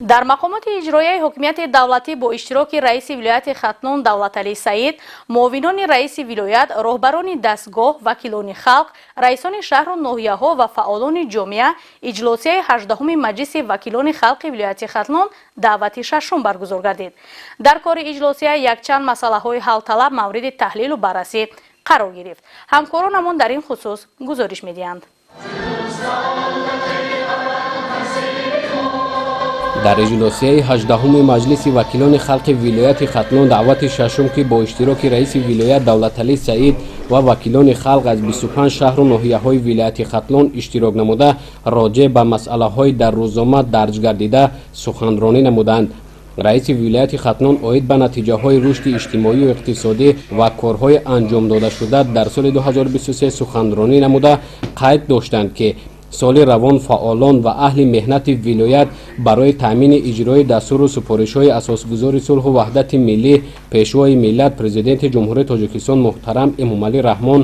Дар мақомоти иҷроияи ҳокимияти давлатӣ бо иштироки раиси вилояти Хатлон Давлаталӣ Саид, муовинони раиси вилоят, роҳбарони дастгоҳ, вакилони халқ, раисони шаҳру ноҳияҳо ва фаъолони ҷомеа иҷлосияи 18-уми Маҷлиси вакилони халқи вилояти Хатлон даъвати шашум баргузор гардид. Дар кори иҷлосия якчанд масъалаҳои ҳалталаб мавриди таҳлилу баррасӣ қарор гирифт. Ҳамкоронамон дар ин хусус гузориш медиҳанд. Дар иҷлосияи 18-уми Маҷлиси вакилони халқи вилояти Хатлон даъвати шашум, ки бо иштироки раиси вилоят Давлаталӣ Саид ва вакилони халқ аз 25 шаҳру ноҳияҳои вилояти Хатлон иштирок намуда, роҷеъ ба масъалаҳои дар рӯзнома дарҷ гардида суханронӣ намуданд. Раиси вилояти Хатлон оид ба натиҷаҳои рушди иҷтимоию иқтисодӣ ва корҳои анҷомдодашуда дар соли 2023 суханронӣ намуда, қайд доштанд, ки соли равон фаъолон ва аҳли меҳнати вилоят барои таъмини иҷрои дастуру супоришҳои Асосгузори сулҳу ваҳдати миллӣ, Пешвои миллат, Президенти Ҷумҳурии Тоҷикистон муҳтарам Эмомалӣ Раҳмон,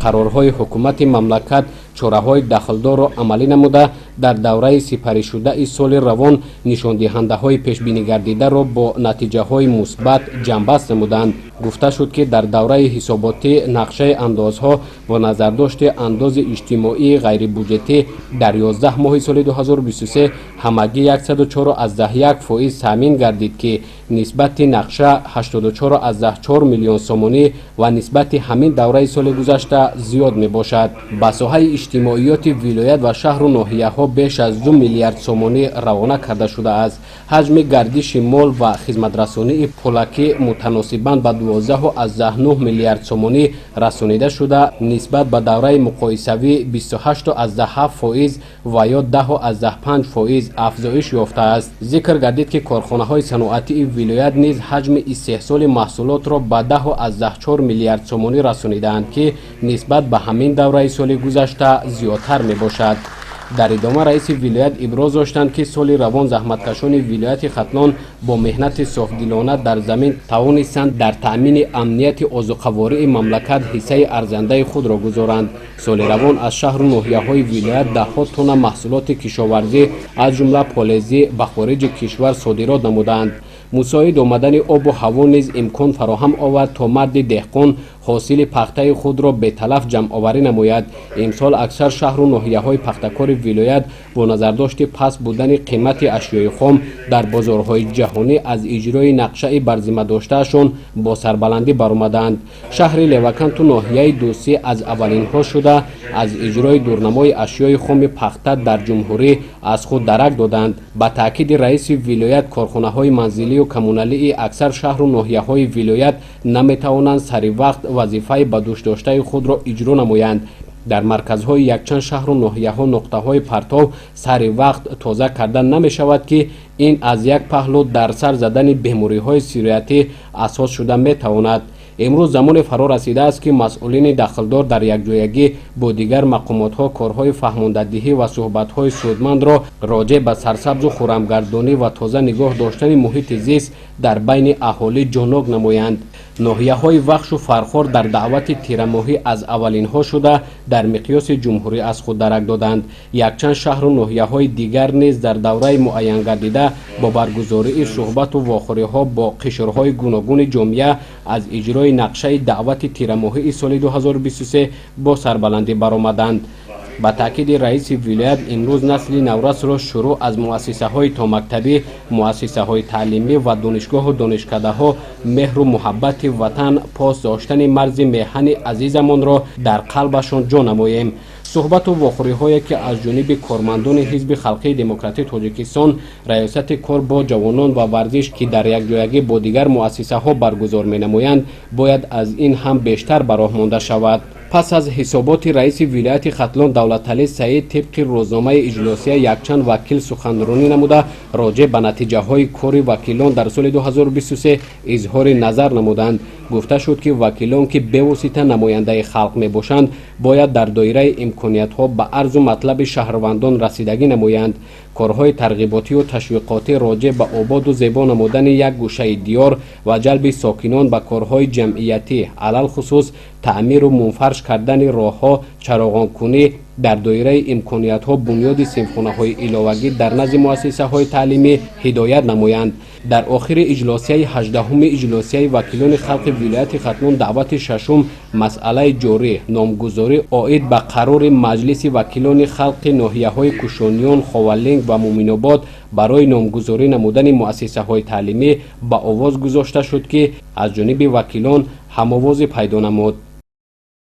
қарорҳои ҳукумати мамлакат чораҳои дахлдорро амалӣ намуда, дар давраи сипаришудаи соли равон нишондиҳандаҳои пешбинигардидаро бо натиҷаҳои мусбат ҷамъбаст намуданд. Гуфта шуд, ки дар давраи ҳисоботӣ нақшаи андозҳо бо назардошти андози иҷтимоии ғайрибюҷетӣ дар 11 моҳи соли 2023 ҳамагӣ 104,1% таъмин гардид, ки нисбати нақша 84,4 миллион сомонӣ ва нисбати ҳамин давраи соли гузашта зиёд мебошад. Ба соҳаи иҷтимоиёти вилоят ва шаҳру ноҳияҳо беш аз 2 миллиард сомонӣ равона карда шудааст. Ҳаҷми гардиши мол ва хизматрасонии пулакӣ мутаносибан ба 12,9 миллиард сомонӣ расонида шуда, нисбат ба давраи муқоисавӣ 28,7% ва ё 10,5% афзоиш ёфтааст. Зикр гардид, ки корхонаҳои саноатии вилоят низ ҳаҷми истеҳсоли маҳсулотро ба 10,4 миллиард сомонӣ расонидаанд, ки нисбат ба ҳамин давраи соли гузашта зиёдтар мебошад. Дар идома раиси вилоят иброз доштанд, ки соли равон заҳматкашони вилояти Хатлон бо меҳнати софдилона дар замин тавонистанд дар таъмини амнияти озуқавории мамлакат ҳиссаи арзандаи худро гузоранд. Соли равон аз шаҳру ноҳияҳои вилоят даҳҳо тонна маҳсулоти кишоварзӣ, аз ҷумла полезӣ, ба хориҷи кишвар содирот намуданд. Мусоид омадани обу ҳаво низ имкон фароҳам овард, то марди деҳқон ҳосили пахтаи худро беталаф ҷамъоварӣ намояд. Имсол аксар шаҳру ноҳияҳои пахтакори вилоят бо назардошти паст будани қимати ашёи хом дар бозорҳои ҷаҳонӣ аз иҷрои нақшаи барзимадоштаашон бо сарбаландӣ баромаданд. Шаҳри Леваканту ноҳияи Дӯстӣ аз аввалинҳо шуда аз иҷрои дурнамои ашёи хоми пахта дар ҷумҳурӣ аз худ дарак доданд. Ба таъкиди раиси вилоят, корхонаҳои манзилию коммуналии аксар шаҳру ноҳияҳои вилоят наметавонанд сари вақт вазифаи ба дӯш доштаи худро иҷро намоянд. Дар марказҳои якчанд шаҳру ноҳияҳо нуқтаҳои партов сари вақт тоза карда намешавад, ки ин аз як паҳлӯ дар сар задани бемориҳои сироятӣ асос шуда метавонад. Имрӯз замоне фаро расидааст, ки масъулини дахлдор дар якҷоягӣ бо дигар мақомотҳо корҳои фаҳмондадиҳӣ ва суҳбатҳои судмандро роҷеъ ба сарсабзу хуррамгардонӣ ва тоза нигоҳ доштани муҳити зист дар байни аҳолӣ ҷонок намоянд. Ноҳияҳои Вахшу Фархор дар даъвати тирамоҳӣ аз аввалинҳо шуда дар миқёси ҷумҳурӣ аз худ дарак доданд. Якчанд шаҳру ноҳияҳои дигар низ дар давраи муайянгардида бо баргузории суҳбату вохӯриҳо бо қишрҳои гуногуни ҷомеа аз иҷрои нақшаи даъвати тирамоҳии соли 2023 бо сарбаландӣ баромаданд. Ба таъкиди раиси вилоят, имрӯз насли наврасро шурӯъ аз муассисаҳои томактабӣ, муассисаҳои таълимӣ ва донишгоҳу донишкадаҳо меҳру муҳаббати ватан, пос доштани марзи меҳани азизамонро дар қалбашон ҷо намоем. Суҳбату вохӯриҳое, ки аз ҷониби кормандони Ҳизби халқии демократии Тоҷикистон, Раёсати кор бо ҷавонон ва варзиш, ки дар якҷоягӣ бо дигар муассисаҳо баргузор менамоянд, бояд аз ин ҳам бештар ба роҳ монда шавад. Пас аз ҳисоботи раиси вилояти Хатлон Давлаталӣ Саид, тибқи рӯзномаи иҷлосия якчанд вакил суханронӣ намуда, роҷеъ ба натиҷаҳои кори вакилон дар соли 2023 изҳори назар намуданд. Гуфта шуд, ки вакилон, ки бевосита намояндаи халқ мебошанд, бояд дар доираи имкониятҳо ба арзу матлаби шаҳрвандон расидагӣ намоянд. Корҳои тарғиботию ташвиқотӣ роҷеъ ба ободу зебо намудани як гӯшаи диёр ва ҷалби сокинон ба корҳои ҷамъиятӣ, алалхусус таъмиру мунфарш кардани роҳҳо, чароғонкунӣ. Дар доираи имкониятҳо бунёди синфхонаҳои иловагӣ дар назди муассисаҳои таълимӣ ҳидоят намоянд. Дар охири иҷлосияи 18-уми иҷлосияи вакилони халқи вилояти Хатлон даъвати шашум масъалаи ҷорӣ номгузорӣ оид ба қарори Маҷлиси вакилони халқи ноҳияҳои Кушониён, Ховалинг ва Муъминобод барои номгузорӣ намудани муассисаҳои таълимӣ ба овоз гузошта шуд, ки аз ҷониби вакилон ҳамовозӣ пайдо намуд.